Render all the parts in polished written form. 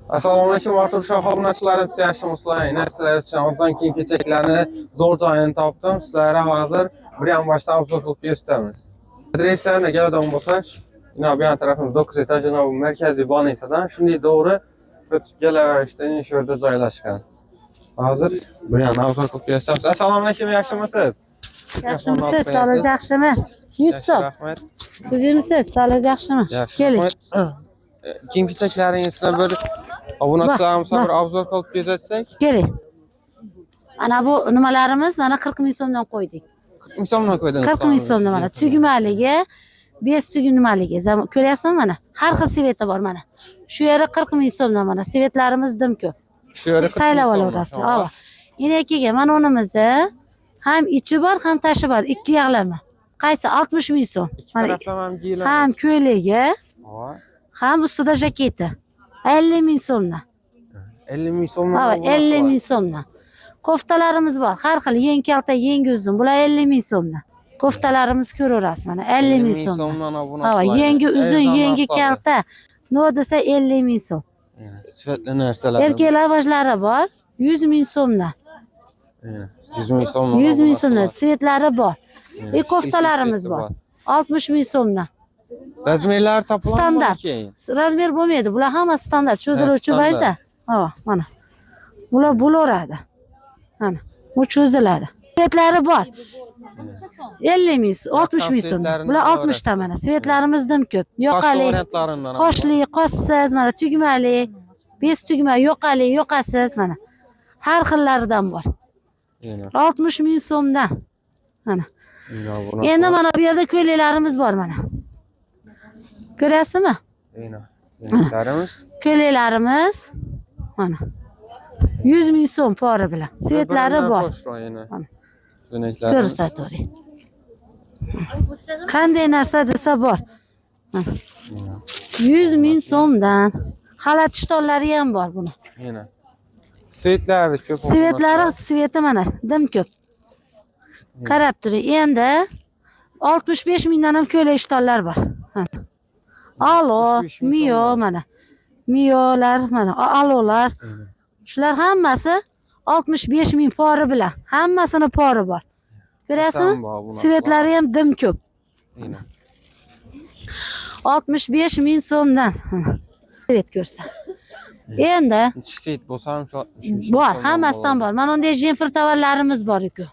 Assalomu alaykum, Artur Shoh obunachilari, siz yaxshimisizlar? Yana sizlar uchun arzon kiyim-kechaklarni zo'r joyini topdim. Sizlarga hozir bir ham boshda обзор qilib ko'rsatamiz. Adreslarına keladigan bo'lsak, yine bu yan tarafimiz 9 etaj, yine bu markaziy больница dan shunday to'g'ri o'tib kelaverishdan shu yerda joylashgan. Hozir bir yan обзор qilib ko'rsatamiz. Assalomu alaykum, yaxshimisiz? Yaxshimisiz? Sog'ligingiz yaxshimi? 100 so'm. Rahmat. Tuzimisiz? Sog'ligingiz yaxshimi? Yaxshi. Keling. Rahmat. Kiyim-kechaklaringizni bir obunachilarimizga bir обзор qilib ko'rsatsak. Keling. Ana bu nimalarimiz mana 40 ming so'mdan qo'ydik. 40 ming so'mdan qo'ydingiz. 40 ming so'mdan mana tugmaligi, bez tugim nimaligi. Ko'ryapsizmi mana? Har xil цвет i bor mana. Shu yeri 40 ming so'mdan mana. Цвет larimiz dim ko'p. Shu yeri 40 ming Saylab so'mdan. olaverasizlar. Ava. Yana keyin mana unimizni ham ichi bor, ham tashi bor. Ikki yoqlama. Qaysi? 60 ming so'm. Ikki Mana tarafdan ham kiyiladi. ham ko'ylagi, Ava. ham ustida jaketi. 50 ming so'mdan. 50 ming so'mdan. Ava, obunasi 50 bor. ming so'mdan. Koftalarimiz bor. Har xil yeng kalta, yeng uzun. Bular 50 ming so'mdan. Koftalarimiz ko'raverasiz mana 50 ming so'mdan. So'mdan obunasi Ava, bor. yengi uzun, Arzon yengi narxlarda. kalta. No desa 50 ming so'm. Yana sifatli narsalar. Erkak lavajlari bor 100 ming so'mdan. Yana 100 ming so'mdan. 100 ming obunasi so'mdan bor. цвет lari bor. Yana E, koftalarimiz цвет i bor. 60 ming so'mdan. Размер lari topiladimi Standart. keyin? Размер bo'lmaydi. Bular hammasi standart. Cho'ziluvchi Ha, standart. vajda. Ava, mana. Bular bo'laveradi. Mana. Bu cho'ziladi. Цвет lari bor. 50 ming, 60 ming so'm. цвет larini Bular bo'laveradi. 60 ta mana. Цвет larimiz dim ko'p. Qoshli Yoqali, variantlaridan ham bor. qoshli, qoshsiz, mana tugmali, bez tugma, yoqali, yoqasiz mana. Har xillaridan bor. Yana 60 ming so'mdan. Mana. yana obunasi Endi bor. mana bu yerda ko'ylaklarimiz bor mana. Ko'ryapsizmi? Yana ko'ylaklarimiz. Ko'ylaklarimiz mana. 100 ming so'm pori bilan. Цвет lari Bir-biridan bor. qo'shroq yana. Mana. Ko'ylaklarimiz. Ko'rsatavering. Qanday narsa desa bor. Mana. 100 ming so'mdan. Xalat ishtonlari ham bor buni. Yana. Цвет lari ko'p. Цвет lari, цвет i mana dim ko'p. Qarab turing. Endi 65 mingdan ham ko'ylak ishtonlar bor. Mana. Alo, 65 ming Mio so'mdan. mana. Miolar mana, alolar. Shular hammasi 65 ming pori bilan. Hammasini pori bor. Ko'ryapsizmi? Ham bor bular. Цвет lari ham dim ko'p. Yana. 65 ming so'mdan. Цвет ko'rsa. Endi Nechi цвет bo'lsa ham shu 65 ming bor, so'mdan hammasidan bo'ladi. bor. Mana unday jenfir tovarlarimiz bor ekan.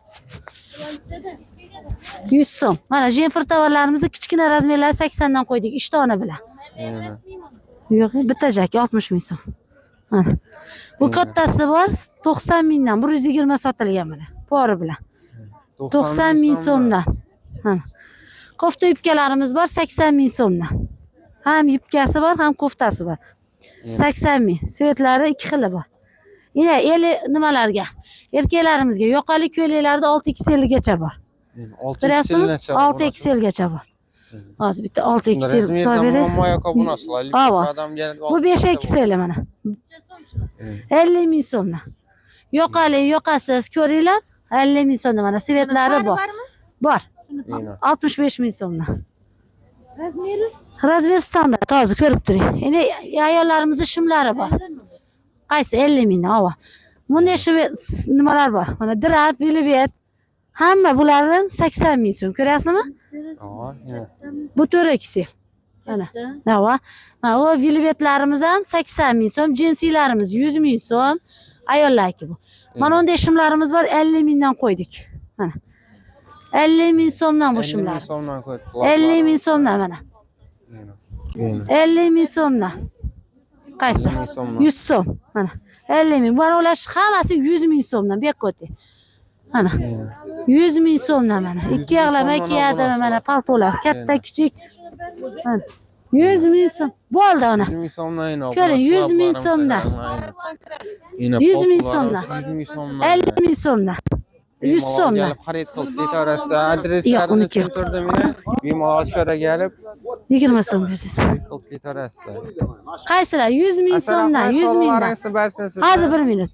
100 so'm. Mana jenfir tovarlarimizni kichkina размер lari 80 dan qo'ydik ishtoni bilan. Yana. Yo'q, bitta jak 60 ming so'm. Mana. Bu kattasi bor 90 mingdan 120 sotilgan mana pori bilan. 90 ming so'mdan. Mana. Kofta yubkalarimiz bor 80 ming so'mdan. Ham yubkasi bor, ham koftasi bor. 80 ming. Цвет lari ikki xili bor. Ina eli nimalarga? Erkaklarimizga yoqali ko'ylaklarda 6 XL gacha bor. 6 Bilasizmi? XL 6 XL gacha bor. Hozir bitta 6 XL Размер dan topib beray. muammo yo'q obunachilar. Ava. Odam kelib Bu 5 XL mana. 50 ming so'mdan. Yoqali, yoqasiz ko'ringlar. 50 ming so'mdan mana цвет lari bor. Bor. Yana. 65 ming so'mdan. Размер i? Размер standart hozir ko'rib turing. Endi ayollarimizni shimlari bor. Qaysi 50 mingdan, ova. Bunday nimalar bor? Mana drap, velvet. Hamma bulardan 80 ming so'm. Ko'ryapsizmi? Ava, yana. Bu 4 XL. Mana. Ava. Mana u velvetlarimiz ham 80 ming so'm, jinsilarimiz 100 ming so'm. Ayollarki bu. Mana unday shimlarimiz bor 50 mingdan qo'ydik. Mana. 50 ming so'mdan bu 50 ming shimlarimiz. so'mdan qo'ydik. 50 ming so'mdan mana. Yana. Yana. 50 ming so'mdan. Qaysi? 50 ming so'mdan. 100 so'm. Mana. 50 ming. Mana ular hammasi 100 ming so'mdan. Bu yoqqa o'ting. Mana. 100 ming so'mdan mana. Ikki yoqlama kiyadimi mana paltolar. Katta, kichik. Mana. 100 ming so'm. Bo'ldi ana. 100 ming so'mdan yana. Ko'ring, 100 ming so'mdan. Yana 100 ming paltolar so'mdan. 100 ming so'mdan. 50 ming so'mdan. 100 Bemalol so'mdan. kelib xarid qilib ketaverasizlar. Yo'q, Adreslarini uniki yo'q. tushuntirdim yana. Bemalol shu yerga kelib 20 so'm berdingiz. xarid qilib ketaverasizlar. Qaysilar? 100 ming so'mdan, 100 mingdan. Bersin sizga. Hozir bir minut.